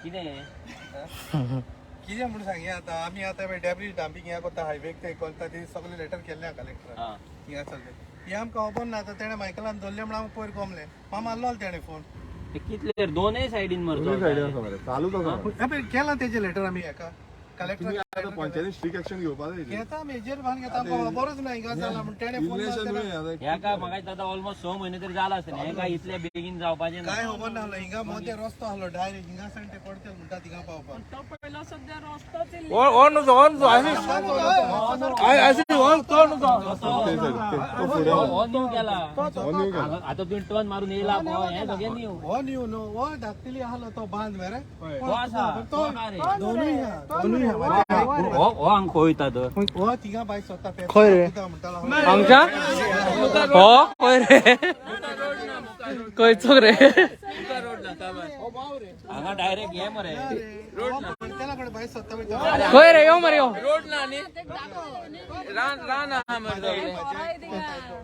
कितें? कितें म्हणून सांगया आतां आमी आतां डेब्रीज डंपिंग हें करता हायवेक ते करता ते सगळे लेटर केल्ले कलेक्टर हिंगा सगळे हें आमकां खबर ना. आतां तेणें मायकलान धरलें म्हणून आमकां पयर गोमलें मा मारलो तेणें फोन. ते कितले दोनय सायडीन मरतो. दोनूय सायडीन आसा मरे, चालूच आसा मरे. केलां तेजें लेटर आमी हेका तुमी कलेक्टर आतां पंचायतीन स्ट्रीक एक्शन घेवपा जाय तेजेर. घेता आमी हेजेर भान घेता, आमकां खबरूच ना हिंगा जाला म्हूण. तेणें फोन इल्लेशें मारलो न्हय आतां. ह्या काय म्हाका दिसता ऑलमोस्ट 6 म्हयने तरी जाला आसतलें. हें काय इतले बेगीन जावपाचें ना. काय खबर नासलो हिंगा मदें रस्तो आहलो डायरेक्ट हिंगा सावन ते पडतेल म्हणटा थिंगा पावपाक. तो पयलो सद्या रस्तोच ते सायडीन, तो फुडें आसा. हो न्यू केला. हो न्यू केला. आतां तुवें टर्न मारून येयला पळय, हें सगळें न्यू. हो न्यू न्हू, हो धाकटेली आहलो तो बांद मरे. हो आसा, तो तो का रे? दोनूय आहा, दोनूय आहा. हो हो हांगा खंय वयता तर? हो थिंगा बाय सोदता. खंय रे? म्हणटालो. हांगच्या हो खंय रे, खंयचो रे? हांगा डायरेक्ट हे मरे. त्याला कडे बाय सोदता पळय. खंय रे? यो मरे यो.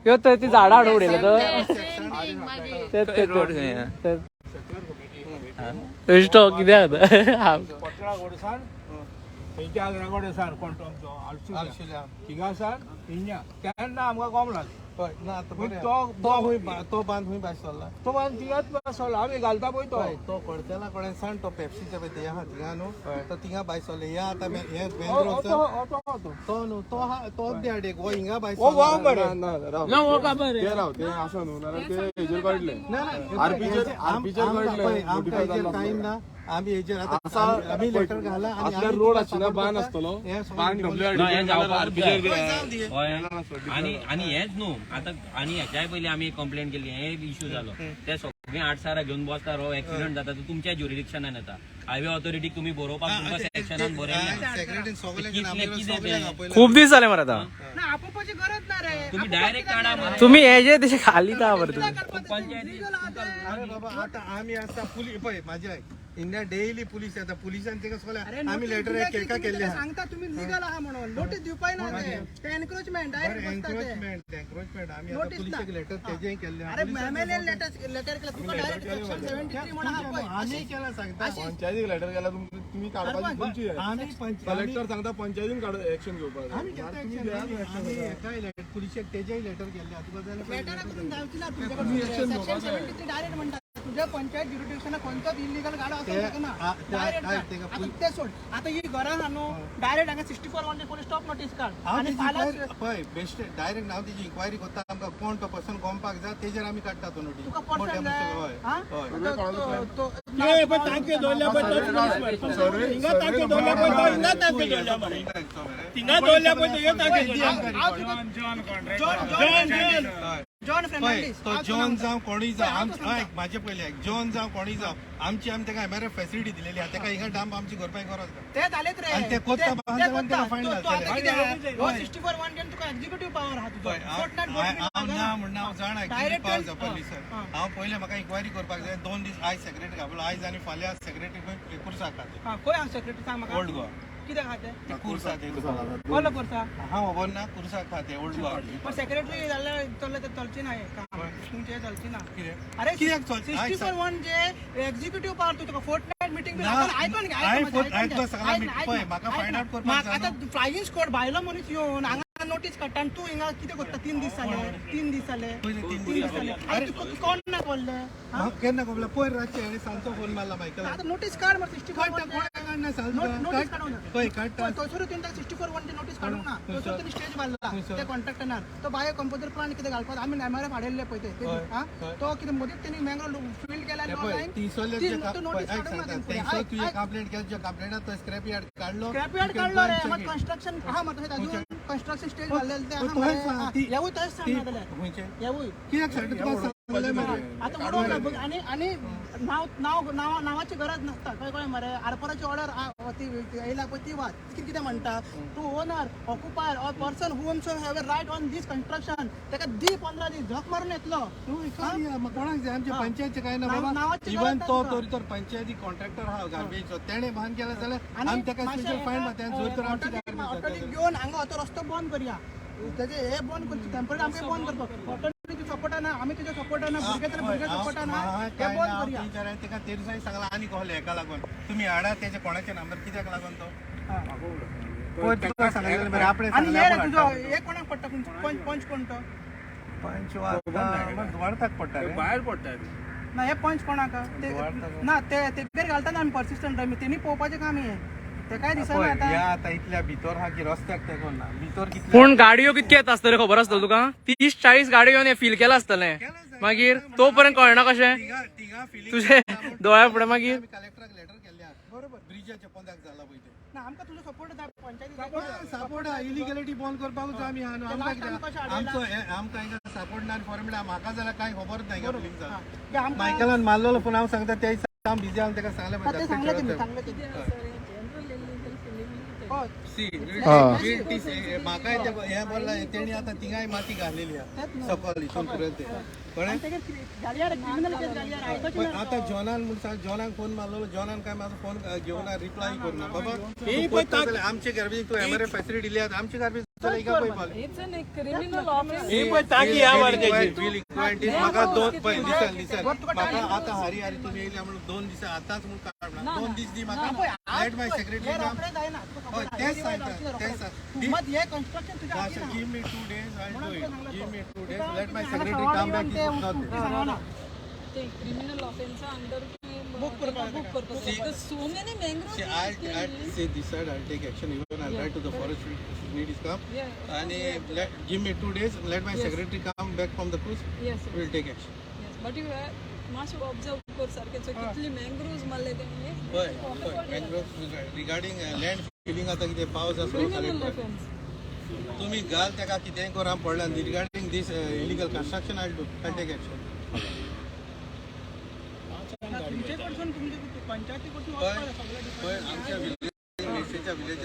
यो थंय ती झाडां हाडून उडयलें तर तेच तेच तेच. बेश्टो कितें आतां? पत्रा गोडसान थंयच्या आग्रा सान कोण तो आमचो आलसुल्या. आलसुल्या. थिंगा सान हिंगा तेन्ना आमकां गोमला. हय ना आतां पूण बरें. तो तो खूंय तो बांद खूंय भायर सरला? तो बांद थिंगाच बसलो आमी घालता पळय तो. हय, तो कडतेला कडेन सान तो पेप्सीच्या पळय ते आहा थिंगा न्हू, तो थिंगा भायर सरले. हे आतां हे हो, हो मॅनग्रोव तो हो तो हो तो. तो न्हू, तो आहा तो देड हो हिंगा भायर हो वाव सरला. मरे. ना, ना, राव. ते राव, ते आसा न्हू, नाल्यार ते हेजेर कळटलें. आरपीचेर आरपीचेर कळटलें, नोटिफाय हेजेर जाल्लो कांय आसतलो. ना. आमी हेजेर आसा आतां आमी लेटर घाला आनी असल्यार आमी रोड तुका आशिल्लो support बांद करता. आसतलो. हें सगळें बांद demolish ना, हें जावपाकूच जाय. जावं दी. हय. आनी आनी हेंच न्हू आतां, आनी हेच्याय पयलीं आमी कंप्लेन केल्ली, हे इश्यू जालो, ते सगळे आडसारा घेवन बसता, रो एक्सिडंट जाता, तो तुमच्या ज्युरिडिक्शनान येता. हायवे ऑथॉरिटीक तुमी बरोवपाक तुमकां सेक्शनान बरयलें. सेक्रेटरीन सगळ्यांक कितले आमी कितें सगळ्यांक ते? आपयला. खूप दीस जाले मरे आतां. ना, आपोवपाची गरज ना रे. तुमी डायरेक्ट काडा मरे. तुमी हे जे तशे खाली ता बरं तुम्ही. पंचायती अरे बाबा, आता आमी आसता पुलीस पळय म्हाजे आयक, इंडिया डेली पुलीस येता, पुलिसान तेका सगळ्या आमी लेटर केका केल्ले आहा. सांगता तुम्ही लिगल आहा म्हणून नोटीस दिवपाय ना. ते एनक्रोचमेंट डायरेक्ट बसता ते. एन्क्रोचमेंट एन्क्रोचमेंट आमी आता Notice ना. पुलिसेक लेटर तेजेय केल्ले आहा. अरे एमएलए लेटर लेटर केला तुका डायरेक्ट सेक्शन 73 म्हणून आहा पळय. आमी केला सांगता. पंचायतीक लेटर गेल्यार तुमी काडपाची तुमची. आमी कलेक्टर सांगता पंचायतीन काड एक्शन घेवपाक जाय. आमी घेता तुम्ही action. घेयात आमी action. आमी एकाय लेटर पुलिसेक तेजेय लेटर केल्ले आहा. तुका जाल्यार लेटरा करून जावची ना तुमच्याकडून. सेक्शन 73 डायरेक्ट म्हणटा तुझ्या पंचायत ज्युरिडिक्शना कोणतोच इलिगल गाडो आसूंक ते- शकना. ते- डायरेक्ट आयक तेका आता ते सोड, आता ही घरां आहा न्हू, डायरेक्ट हांगा 64 1 पोलीस स्टॉप नोटीस काड हांव आनी तेजी फाल्यां inquiry- पळय बेश्टे डायरेक्ट हांव तेजी इन्क्वायरी करता. आमकां कोण तो पर्सन गोमपाक जाय तेजेर आमी काडटा तो नोटीस. तुका पर्सन जाय हा? हय. तो- ते पळय तांके दवरल्या पळय तोच मनीस मरे. हिंगा तांके दवरल्या पळय तो, हिंगा तांके दवरल्या मरे. थिंगा दवरल्या पळय तो, तांके दवरल्या. हांव तुका जॉन जॉन जॉन. हय. जॉन पळय फर्नांडीस. तो हांव तुका जॉन जावं कोणूय जावं, पळय, हांव आमची तुका आयक म्हाजे पयलीं आयक, जॉन जावं कोणूय जावं, आमची आमी तेका एमआरएफ फॅसिलिटी दिलेली आहा. तेका हिंगा डंप आमची करपाक गरज ना. ते जालेच रे. आनी ते कोत्ता ते बांद जाल्यार कोत्ता. तेका फायन तो- तो आतां घालतले. कितें आहा? हो 64(1) जेन तुका एक्झिक्युटिव्ह पावर आहा तुजो. पळय, हांव फोर्टनायट बोर्ड हांव ना म्हणना, हांव जाणा Direct power जावपा सर. हां. हांव पयलें म्हाका इन्क्वायरी करपाक जाय. 2 दीस आयज सेक्रेटरी आपलो आयज आनी फाल्यां सेक्रेटरी कुर्सा खाते. हां, खंय हांव सेक्रेटरी सांग म्हाका. ओल्ड गोवा. कितें खाते? ते कुर्सा ते कोलो करता. हांव खबर ना, कुर्सा खाते ओल्ड गोवा. पण सेक्रेटरी जाल्यार चल्ले ते चलची ना हे काम तुमचें, चलची ना. कितें? अरे कित्याक चलची? सिक्स्टी फोर वन जे एक्झिक्युटिव्ह पावर तुका फोर्टनायट मिटींग बी ना, आयकून घे. हांवें आयकलो सगळा meeting. पळय, म्हाका find out करपाक जाय आतां फ्लायिंग स्क्वॉड भायलो मनीस येवन हांगा नोटीस काडटा आनी तूं हिंगा कितें करता? 3 दीस जाले, 3 दीस जाले, पयले 3 3 दीस जाले. अरे तुका कोण ना कळ्ळें? म्हाका केन्ना कळ्ळें? पयर रातचें हेणें सांजचो फोन मारला मायकलाक. आतां नोटीस काड मरे 64 काडटा, कोणें काडना सांजचो? नोटीस काडूंक ना. पळय काडटा. थंयसर तुवें 64(1) ची नोटीस काडूंक ना. थंयसर तुमी स्टेज मारला ते कॉन्ट्रॅक्टरान, तो बायो कंपोजर प्लांट कितें घालपाक आमी एमआरएफ हाडिल्ले पळय ते. हय, हा, हय. तो कितें मदींच तेणी मँग्रो फिल्ड केला. ते पळय, थंयसरले जे नोटीस पळय, आयक काडूंक ना सांगता, तेणी फुडें. थंयसर आयक, तुवें आयक. कंप्लेंट केली, ज्या कंप्लेंटात तो स्क्रॅप यार्ड काडलो. स्क्रॅप यार्ड You can काडलो go रे. and मात check it. Construction आहा मरे तशें अजून कन्स्ट्रक्शन स्टेज घाल्लेलें तें आहा तोय मरे. सांग, हा, हेवूय तशेंच ती सांगना जाल्यार खंयचें? हेवूय कित्याक सांगता तुका सांगलें मरे. आतां उडोवंक ना बघ. आनी आनी नांव नांव नांव नांवाची गरज नासता, कळ्ळें कळ्ळें मरे. आरपोराची ऑर्डर ती येयला पळय ती वाच, कितें कितें म्हणटा. To owner, occupier or person who have a right on this construction, ताका दी 15 दीस, झक मारून येतलो. तूं विचार या, मग कोणाक जाय आमच्या पंचायतचें काय ना बाबा. नावाची इवन गरज ना तो तुका. तरी तर पंचायती कॉन्ट्रॅक्टर आहा गार्बेजचो, तेणें बांद केलें जाल्यार आनी आमी तेका मातशें स्पेशल फायन मारता. जर तर आमची ऑटोनी गार्बेज ऑटोनी जाता. घेवन हांगा तो रस्तो बंद करया, तेजे हे बंद करचे, टेम्पररी आमकां बंद करपाक ऑटोनी सपोर्टार. सपोर्टान आमी तुज्या सपोर्टान, भुरगे जाल्यार भुरगे सपोर्टान, हे बंद करुया. तेका ते दिसांनी सांगला आनी कहले हेका लागून तुमी हाडा तेजे कोणाचे नंबर कित्याक लागून तो पयर तुका सांगलें बरें आपणें आनी सांगलें हे रे आपूण तुजो हाडटा. हे कोणाक पडटा? पंच पंच कोण तो? पंच दुवार्थाक पडटा रे. भायर पडटा. ना, हे पंच कोणाक ते ना ते तेगेर घालता ना आमी पर्सिस्टंट आमी तेणी पळोवपाचें काम हें ते काय दिसना पळय, आतां. ह्या आतां इतल्या भितर हा की रस्त्याक तेंकून ना भितर कितले पूण गाडयो कितके येता आसतल्यो खबर आसतलें तुका? 30-40 गाडयो येवन हे फील केलां आसतलें. मागीर तो पर्यंत कळना कशें तिगा तिगा फिलिंग तुजे दोळ्या फुडें मागीर. आमी कलेक्टराक लेटर केल्ले आहा. बरोबर ब्रिजाच्या पोंदाक जाला पळय तें. ना, आमकां तुजो सपोर्ट जाय पंचायती. सपोर्ट इलिगॅलिटी बंद करपाकूच आमी आहा न्हू. आमकां कित्याक आमचो आमकां हिंगा सपोर्ट ना फॉर म्हणल्यार म्हाका जाल्यार कांय खबर ना हिंगा फिलिंग जाला. मायकलान मारलेलो फोन, हांव सांगता त्या दिसा हांव बिजी आहा तेका सांगलें. ते सांगलें तेणी, सांगलें तेणी. हय. सी म्हाका हें बोल्ला तेणी आतां तिंगाय माती घातलेली आहा सकल हितून पुरयत ते कळ्ळें. तेगेर घालया रे, क्रिमिनल केस घालया रे, आयकोचें पण ना. आता जॉनान म्हूण सांग, जॉनाक फोन मारलेलो, जॉनान काय म्हाजो फोन घेवना, रिप्लाय करूना. बाबा तूं पळयता जाल्यार आमचे गार्बेज तूं एमआरएफ फॅसिलिटी दिली आहा, आमचे गार्बेज जाल्यार हिंगा पळय पावले. It's an criminal offense. ही पळय ताकी ह्या मरे तेजी. म्हाका दोन पळय लिसन लिसन म्हाका आतां हारी हारी तुमी येयल्या म्हणून 2 दिसां आतांच म्हणून काडना, 2 दीस दी म्हाका, लेट माय सेक्रेटरी हे काम. रोखडें जायना तुका खबर हय, आहा. तेंच हे सांगता, जावचें तेंच रोखडें. सांग. तूं मत हे कन्स्ट्रक्शन तुज्या हातीन आहा. Give me 2 days, I do it. Give me 2 days, let my हांगा सेक्रेटरी सवाय कम बॅक. येवन ते सांगना. ते criminal offense under book करपाक. So many mangroves. See, I'll say this side, I'll take action. Even I'll write to the forest need is come. Yeah, And let, give me 2 days. Let my secretary come back from the cruise. Yes, We'll take action. yes. But you मातशें observe कर सारकें, so कितली मँग्रोव्स मारले तेणी. हय हय, mangroves regarding land filling आतां कितें पावस आसलो क्रिमिनल कलेक्टर ऑफेन्स. तुमी घाल तेका कितेंय कर हांव पडला. Regarding this illegal construction I do I take action. तुमचे कडसून, तुमचे पंचायती कडसून हय वचपाक जाय सगळें. हय, आमच्या विलेज मेसेच्या विलेज